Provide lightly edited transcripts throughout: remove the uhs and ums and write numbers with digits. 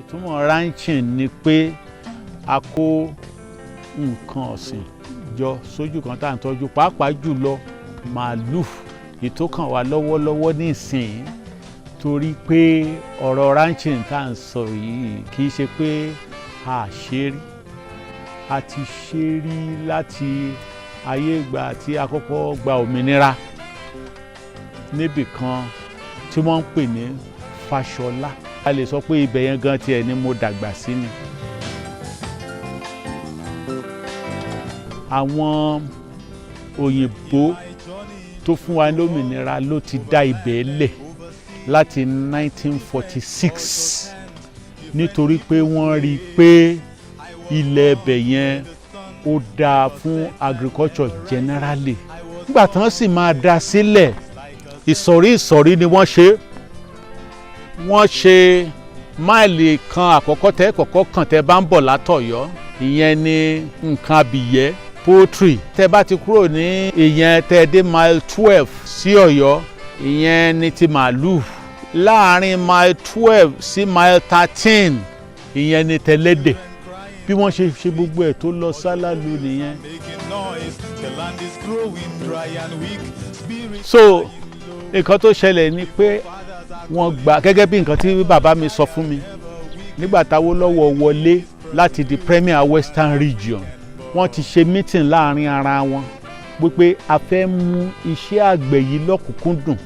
Ìtumọ̀ ranching ni pé a kó nǹkan ọ̀sìn jọ sójú kan tá à ń tọ́jú, pàápàá jùlọ màálù ìtókàn wa lọ́wọ́lọ́wọ́ nísìnyí, torí pé ọ̀rọ̀ ranching tá à ń sọ yìí, kì í ṣe pé a ṣe rí. A ti ṣe rí láti ayé ìgbà tí a kọ́kọ́ gba òmìnira níbì kan tí wọ́n ń pè ní Fáṣọlá. A lè sọ pé ibẹ̀ yẹn gan tiẹ̀ ni mo dàgbà sí ni. Àwọn òyìnbó tó fún wa lómìnira ló ti dá ibẹ̀ lẹ̀ láti 1946, nítorí pé wọ́n rí i pé ilẹ̀ ibẹ̀ yẹn ó dáa fún agriculture generally. Nígbà tí wọ́n sì máa dá sílẹ̀, ìsọ̀rí ìsọ̀rí ni wọ́n ṣe. Wọ́n ṣe máìlì kan àkọ́kọ́ tẹ́ kọ́kọ́ kàn tẹ́ bá ń bọ̀ látọ̀yọ́, ìyẹn ni nǹkan abìyẹ́, poultry. Tẹ́ bá ti kúrò ní ìyẹn, tẹ́ dé mile 12 sí Ọ̀yọ́, ìyẹn ni ti màálù. Láàrin mile 12 sí mile 13, ìyẹn ni tẹlẹ́dẹ̀. Bí wọ́n ṣe ṣe gbogbo ẹ̀ tó lọ sálálù nìyẹn. Making noise. The land is growing dry and weak. Spirit So nǹkan tó ṣẹlẹ̀ ni pé wọ́n gbà, gẹ́gẹ́ bí nǹkan tí bàbá mi sọ fún mi, nígbà táwólọ́wọ̀ wọlé láti di Premier Western Region, wọ́n ti ṣe meeting láàrin ara wọn wípé a fẹ́ mú iṣẹ́ àgbẹ̀ yìí lọ́kùnkúndùn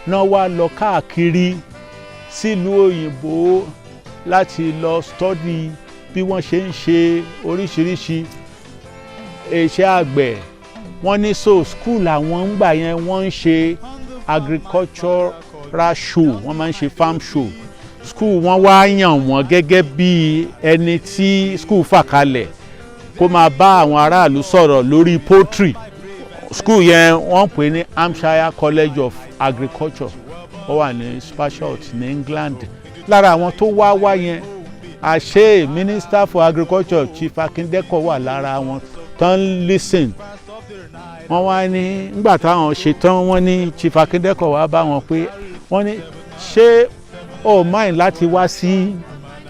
náà. Wá lọ káàkiri sílùú òyìnbó láti lọ study bí wọ́n ṣe ń ṣe oríṣiríṣi iṣẹ́ àgbẹ̀. Wọ́n ní so school àwọn ń gbà yẹn, wọ́n ń ṣe agricultural show, wọ́n máa ń ṣe farm show. School wọ́n wá yàn wọ́n gẹ́gẹ́ bí ẹni tí school fà kalẹ̀ kó máa bá àwọn aráàlú sọ̀rọ̀ lórí poultry. School yẹn, wọ́n pè ní Hampshire College of Agriculture, ó wà ní Sparsholt ní England. Lára àwọn tó wá wá yẹn, àṣé Minister for Agriculture, Chief Akindeko, wà lára wọn tán listen. Wọ́n wá ní nígbà táwọn ṣe tán, wọ́n ní Chief Akindeko wá bá wọn pé, wọ́n ní, "Ṣé o mind láti wá sí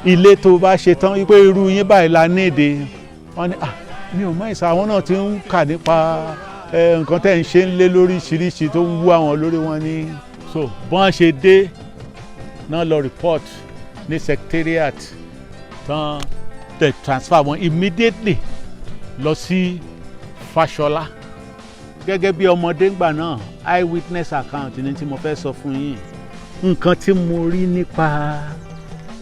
ilé tó bá ṣe tán, wípé irú yín báyìí la níde?" Wọ́n ní, "Ah, mi ò mind sá." Àwọn náà ti ń kà nípa nǹkan tẹ́ ń ṣe ń lé lóríṣiríṣi tó ń wú àwọn lórí wọn ní. So bọ́n ṣe dé náà lọ report ní secretariat tán, tẹ̀ transfer wọn immediately lọ sí Fáṣọlá. Gẹ́gẹ́ bí ọmọdé ńgbà náà, eye witness account ni tí mo fẹ́ sọ fún yín. Nǹkan tí mo rí nípa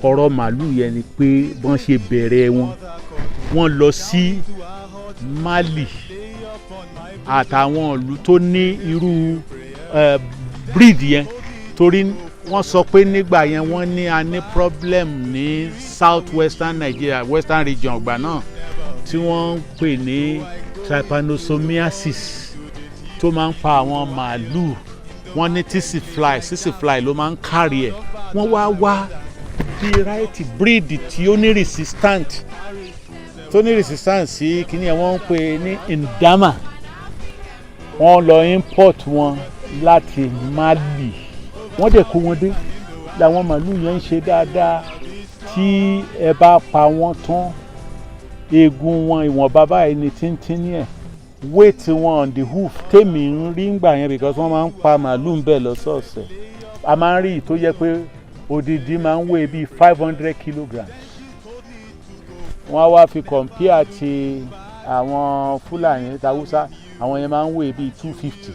ọ̀rọ̀ màálù yẹn ni pé bọ́n ṣe bẹ̀rẹ̀ wọn, wọ́n lọ sí Mali àtàwọn ìlú tó ní irú breed yẹn, torí wọ́n sọ pé nígbà yẹn, wọ́n ní a ní problem ní South Western Nigeria, Western Region ọgbà náà, tí wọ́n ń pè ní trypanosomiasis tó máa ń pa àwọn màálù. Wọ́n ní tsetse fly, tsetse fly ló máa ń kárí ẹ̀. Wọ́n wá wá the right breed tí ó ní resistant, tó ní resistance sí kíní ẹ̀, wọ́n ń pè ní N'Dama. Wọ́n lọ import wọn láti Mali, wọ́n dẹ̀ kó wọn dé. Làwọn màálù yẹn ń ṣe dáadáa. Tí ẹ bá pa wọ́n tán, eegun wọn, ìwọ̀nba báyìí ni tíntínní ẹ̀. Weight wọn on the hoof tèmi ń rí ngbà yẹn, because wọ́n máa ń pa màálù ń bẹ̀ lọ́sọ̀ọ̀sẹ̀, a máa ń rí tó jẹ́ pé odidi máa ń weigh bíi 500 kilograms. Wọ́n á wá fi compare ti àwọn Fúlàní tàwùsá, àwọn yẹn máa ń weigh bíi 250,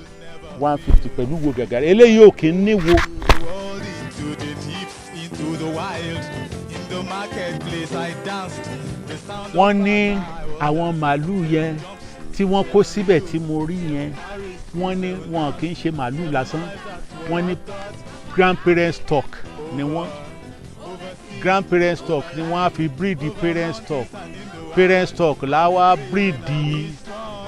150 pẹ̀lú wo gàgàrà. Eléyìí ò kí ń níwo. World into the deeps, into the wild. In the marketplace, I danced. The sound of Wọ́n ní àwọn màálù yẹn tí wọ́n kó síbẹ̀ tí mo rí yẹn, wọ́n ní wọn kì í ṣe màálù lásán. Wọ́n ní grandparent stock ni wọ́n. Grandparent stock ni wọ́n á fi breed parent stock. Parent stock láwá breed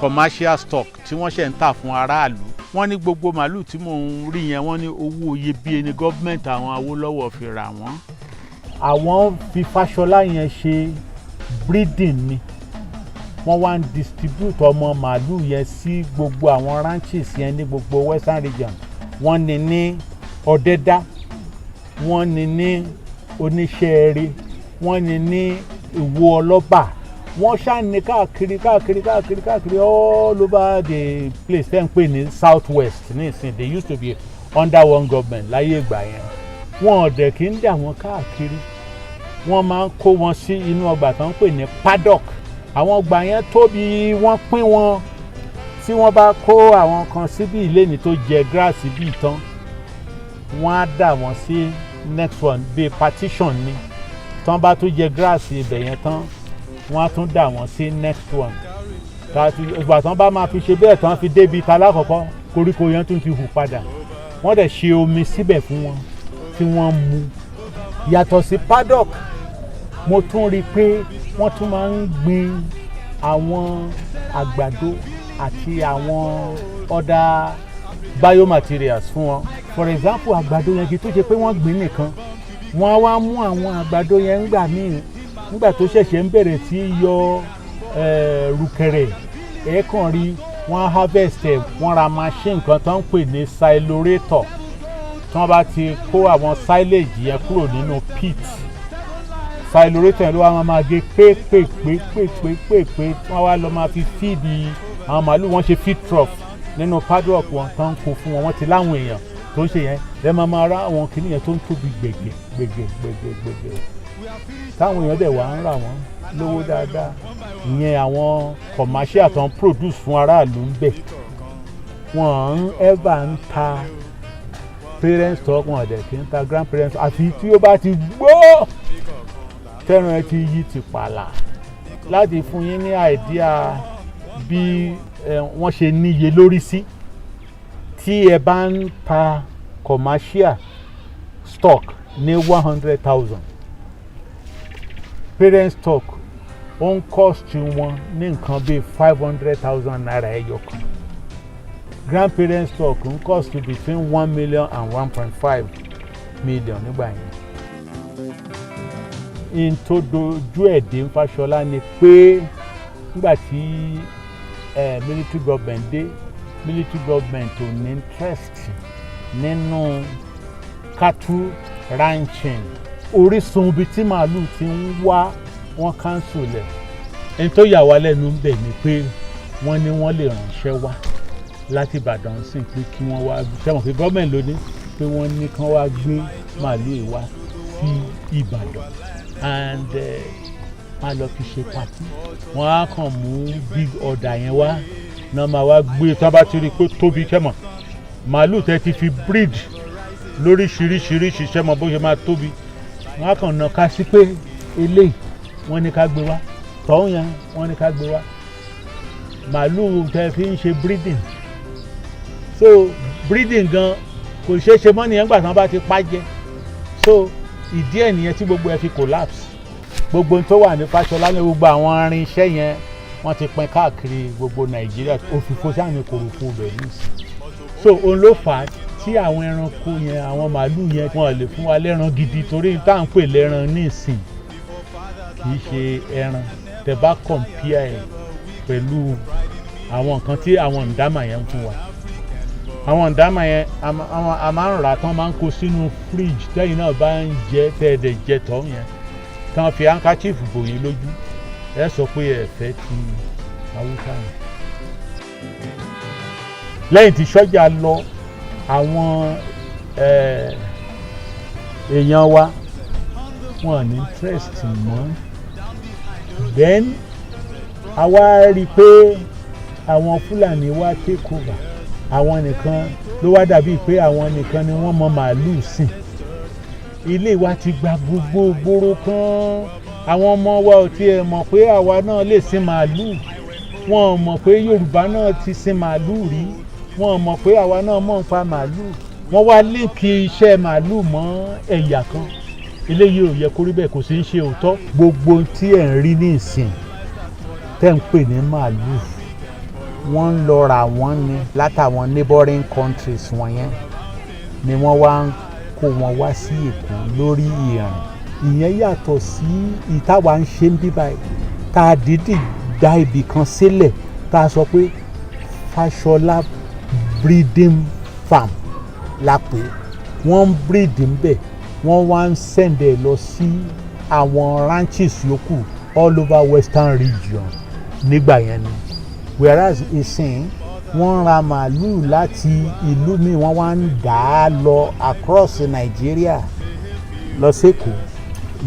commercial stock tí wọ́n ṣẹ̀ ń tà fún aráàlú. Wọ́n ní gbogbo màálù tí mò ń rí yẹn, wọ́n ní owó iyebíye ni gọ́ọ̀mẹ̀ntì àwọn Awólọ́wọ̀ fi rà wọ́n. Àwọn fi Fáṣọlá yẹn ṣe breeding ni. Wọ́n wá ń distribute ọmọ màálù yẹn sí gbogbo àwọn ranches yẹn ní gbogbo Western Region. Wọ́n ní ní Ọ̀dẹ́dá, wọ́n ní ní Oníṣẹ́ẹ̀rẹ́. Wọ́n ní ní Ìwó Ọlọ́ba, wọ́n ṣàní káàkiri káàkiri káàkiri káàkiri, all over the place tẹ́ ń pè ní South West nísìn. They used to be under one government láyé ìgbà yẹn. Wọn ò dẹ̀ kí ń dà wọ́n káàkiri, wọ́n máa ń kó wọn sí inú ọgbà tó ń pè ní paddock. Àwọn ọgbà yẹn tóbi, wọ́n pín wọn. Tí wọ́n bá kó àwọn kan síbí ìléni tó jẹ grass bíi tán, wọ́n á dà wọ́n sí next one, bíi partition ni. Tán bá tún jẹ grass ibẹ̀ yẹn tán, wọ́n á tún dà wọ́n sí next one. Ìgbà tán bá máa fi ṣe bẹ́ẹ̀ tán, fi débi ta lákọ̀ọ́kọ́, koríko yẹn tún ti hù padà. Wọ́n dẹ̀ ṣe omi síbẹ̀ fún wọn tí wọ́n mu. Yàtọ̀ sí paddock, mo tún rí i pé wọ́n tún máa ń gbin àwọn àgbàdo àti àwọn other biomaterials fún wọn. For example, àgbàdo yẹn, kì í tó ṣe pé wọ́n gbìn nìkan, wọ́n á wá mú àwọn àgbàdo yẹn ńgbà míì, nígbà tó ṣẹ̀ṣẹ̀ ń bẹ̀rẹ̀ sí í yọ rùkẹ̀rẹ̀, ẹ̀ kàn rí wọ́n á harvest ẹ̀. Wọ́n ra machine kan tó ń pè ní silorator. Tí wọ́n bá ti kó àwọn silage yẹn kúrò nínú pit, silorator yẹn ló wá máa gé pépèpépépépé. Wọ́n wá lọ máa fi feed àwọn màálù. Wọ́n ṣe feed trough nínú paddock wọn tó ń kó fún wọn. Wọ́n ti láwọn èèyàn tó ń ṣe yẹn. Ẹ máa máa rá àwọn kinní yẹn tó ń tóbi gbẹ̀gẹ̀ gbẹ̀gẹ̀ gbẹ̀gẹ̀ gbẹ̀gẹ̀, táwọn èèyàn dẹ̀ wá ń rà wọ́n lówó dáadáa. Ìyẹn àwọn commercial tó ń produce fún aráàlú ń bẹ̀. Wọ́n ń ever ń ta parent stock, wọn dẹ̀ kí ń ta grandparents, àfi tí ó bá ti gbó, tẹ́ran ẹ ti yí ti pààlà. Láti fún yín ní idea bí wọ́n ṣe níye lórí sí, tí ẹ bá ń ta commercial stock ní 100,000, parent stock ó ń cost wọn ní nǹkan bíi ₦500,000 ẹyọ kan. Grandparent stock ń cost between 1 million and 1.5 million nígbà yẹn. In tó dojú ẹ̀ dé Fáṣọlá ni pé nígbà tí military government dé, military government ò ní interest nínú cattle ranching. Orísun ibi tí màálù ti ń wá, wọ́n cancel ẹ̀. Ẹni tó yà wá lẹ́nu ń bẹ̀ ni pé wọ́n ní wọ́n lè ránṣẹ́ wá láti Ìbàdàn sí pé kí wọ́n wá tẹ̀wọ̀n pé gọ́ọ̀mẹ̀ntì ló ní pé wọ́n ní kí wọ́n wá gbé màálù yìí wá sí Ìbàdàn and wọ́n á lọ fi ṣe party. Wọ́n á kàn mú big order yẹn wá náà, máa wá gbé. Tí wọ́n bá ti rí i pé tóbi kẹ́mọ̀, màálù tẹ́ ti fi breed lóríṣiríṣiríṣi, sẹ́mọ̀ bó ṣe máa tóbi, wọ́n á kàn nà ká sí pé eléyìí wọ́n ní ká gbé wá, tọ́hún yẹn wọ́n ní ká gbé wá, màálù tẹ́ fi ń ṣe breeding. So breeding gan kò ṣeé ṣe mọ́ nìyẹn gbà tí wọ́n bá ti pa jẹ. So ìdí ẹ̀ nìyẹn tí gbogbo ẹ̀ fi collapse. Gbogbo ohun tó wà ní Fáṣọlá ní gbogbo àwọn irinṣẹ́ yẹn, wọ́n ti pín káàkiri gbogbo Nàìjíríà. Òfìfo sáà ní kòròfo bẹ̀ nísìn. So òun ló fà á tí àwọn ẹranko yẹn, àwọn màálù yẹn, wọn lè fún wa lẹ́ran gidi, torí tá à ń pè lẹ́ran nísìn kì í ṣe ẹran. Tẹ́ bá compare ẹ̀ pẹ̀lú àwọn nǹkan tí àwọn ǹdámà yẹn ń fún wa, àwọn ǹdámà yẹn a máa ń rà tán, máa ń kó sínú fridge. Tẹ́yìn náà bá ń jẹ, tẹ́ ẹ dẹ̀ jẹ tọ́ yẹn tán, fi handkerchief bò yín lójú, ẹ sọ pé ẹ fẹ́ ti Haúsá yẹn. Lẹ́yìn tí sọ́jà lọ, àwọn èèyàn wa, wọn ní interest mọ́. Then a wá rí i pé àwọn Fúlàní wá take over. Àwọn nìkan ló wá dàbí pé àwọn nìkan ni wọ́n mọ màálùú sìn. Ilé wa ti gba gbogbo gbòòrò kan. Àwọn ọmọ wa ò tiẹ̀ mọ̀ pé àwa náà lè sin màálùú. Wọn ò mọ̀ pé Yorùbá náà ti sin màálùú rí. Wọn ò mọ̀ pé àwa náà mọ̀ nípa màálùú. Wọ́n wá link iṣẹ́ màálùú mọ́ ẹ̀yà kan. Eléyìí ò yẹ kó rí bẹ́ẹ̀, kò sí ń ṣe òótọ́. Gbogbo tí ẹ̀ ń rí ní ìsìn tẹ́ ń pè ní màálùú, wọ́n ń lọ rà wọ́n ní látàwọn neighboring countries wọ̀nyẹn ni wọ́n wá ń kó wọn wá sí Èkó lórí ìrìn. Ìyẹn yàtọ̀ sí ìtawà ń ṣe ń bí báyìí, tá a dídì dá ibì kan sílẹ̀, tá a sọ pé Fáṣọlá breeding farm la pè é. Wọ́n ń breed ń bẹ̀, wọ́n wá ń send ẹ̀ lọ sí Àwọn ranches yòókù all over Western Region nígbà yẹn ni, whereas ìsìn, wọ́n ra màálùú láti ìlú míì, wọ́n wá ń dà á lọ across Nàìjíríà lọ sẹ́kọ̀ọ́.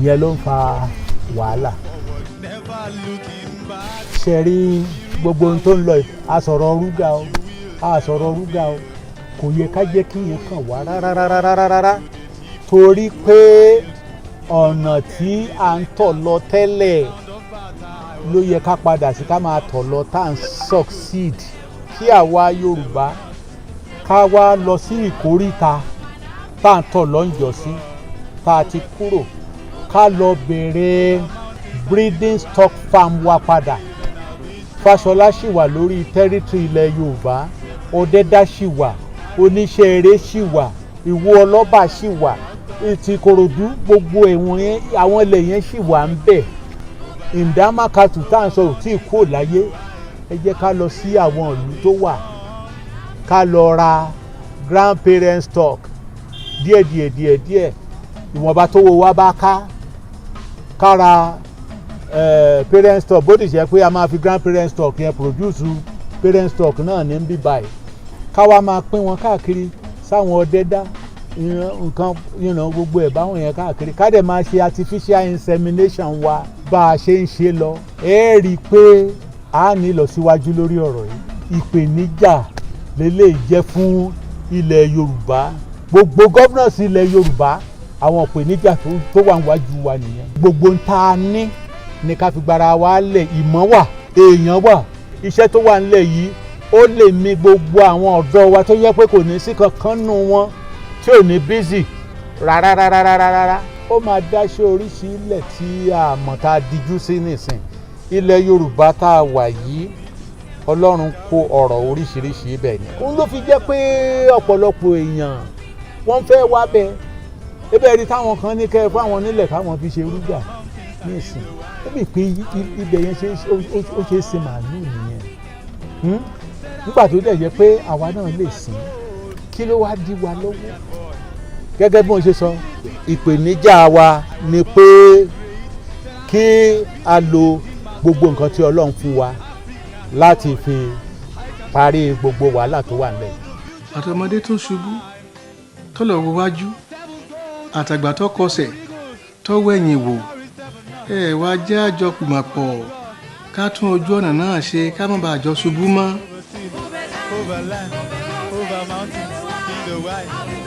Ìyẹn ló ń fa wàhálà. Never looking back. Ṣe rí gbogbo ohun tó ń lọ yìí, a sọ̀rọ̀ rúgà o, a sọ̀rọ̀ rúgà o, kò yẹ ká jẹ́ kí yẹn kàn wá rárá, torí pé ọ̀nà tí à ń tọ̀ lọ tẹ́lẹ̀ ló yẹ ká padà sí, ká máa tọ̀ lọ tá à ń succeed. Kí àwa Yorùbá ká wá lọ sí ìkóríta tá à ń tọ̀ lọ́njọ́sí tá a ti kúrò, ká lọ bèrè breeding stock farm wa padà. Fáṣọlá ṣì wà lórí territory ilẹ̀ Yorùbá, Ọ̀dẹ́dá ṣì wà, Oníṣẹ́ Eré ṣì wà, Ìwó Ọlọ́ba ṣì wà, ti Ìkòròdú, gbogbo ẹ̀wọ̀n yẹn, àwọn ilẹ̀ yẹn ṣì wà ń bẹ̀. N'Dama cattle tá à ń sọ ò tí ì kúrò láyé. Ẹ jẹ́ ká lọ sí àwọn ìlú tó wà, ká lọ ra grandparent stock díẹ̀ díẹ̀ díẹ̀ díẹ̀, ìwọ̀nba tó wo wá bá ká, ká ra parent stock. Bó ti ṣe pé a máa fi grandparent stock yẹn produce parent stock náà ní bí báyìí, ká wá máa pín wọn káàkiri sáwọn Ọ̀dẹ́dá, nǹkan gbogbo ẹ̀ báwọn yẹn káàkiri, ká dẹ̀ máa ṣe artificial insemination wa bá a ṣe ń ṣe lọ. Ẹ rí i pé a ní ìlọsíwájú lórí ọ̀rọ̀ yìí. Ìpèníjà lélẹ́yìí jẹ́ fún ilẹ̀ Yorùbá, gbogbo governors ilẹ̀ Yorùbá. Àwọn ìpèníjà tó wà níwájú wa nìyẹn. Gbogbo ń tá a ní ní ká fi gbára wa lẹ̀. Ìmọ̀ wà, èèyàn wà, iṣẹ́ tó wà nílẹ̀ yìí, ó lè mi gbogbo àwọn ọ̀dọ́ wa tó yẹ pé kò ní sí kankan nù wọn tí ò ní busy rárá rárá rárá rárá. Ó máa dáṣẹ́ oríṣi ilẹ̀ tí a mọ̀ tá a dijú sí nìsín. Ilẹ̀ Yorùbá tá a wà yìí, Ọlọ́run kó ọ̀rọ̀ oríṣiríṣi ibẹ̀ ni. Òun ló fi jẹ́ pé ọ̀pọ̀lọpọ̀ èèyàn wọ́n fẹ́ wá bẹ́ẹ̀. Ebe rí táwọn kan ní kẹ́ ẹ fún àwọn nílẹ̀ káwọn fi ṣe rúgà ní ìsìn, ó bì pé ibẹ̀ yẹn ó ṣe é ṣe màálù nìyẹn. Nígbà tó dẹ̀ jẹ́ pé àwa náà lè sìn, kí ló wá dí wa lọ́wọ́? Gẹ́gẹ́ bí mo ṣe sọ, ìpèníjà wa ni pé kí a lo gbogbo nǹkan tí Ọlọ́run fún wa láti fi parí gbogbo wàhálà tó wà nílẹ̀. Àtọmọdé tó ṣubú tó lọ wo wájú, àtàgbà tó kọsẹ̀ tó wẹ̀yìn wò, ẹ wá jẹ́ àjọ pìmọ̀pọ̀ ká tún ojú ọ̀nà náà ṣe, ká má bàa jọ ṣubú mọ́. Over land, over mountains, in the wild.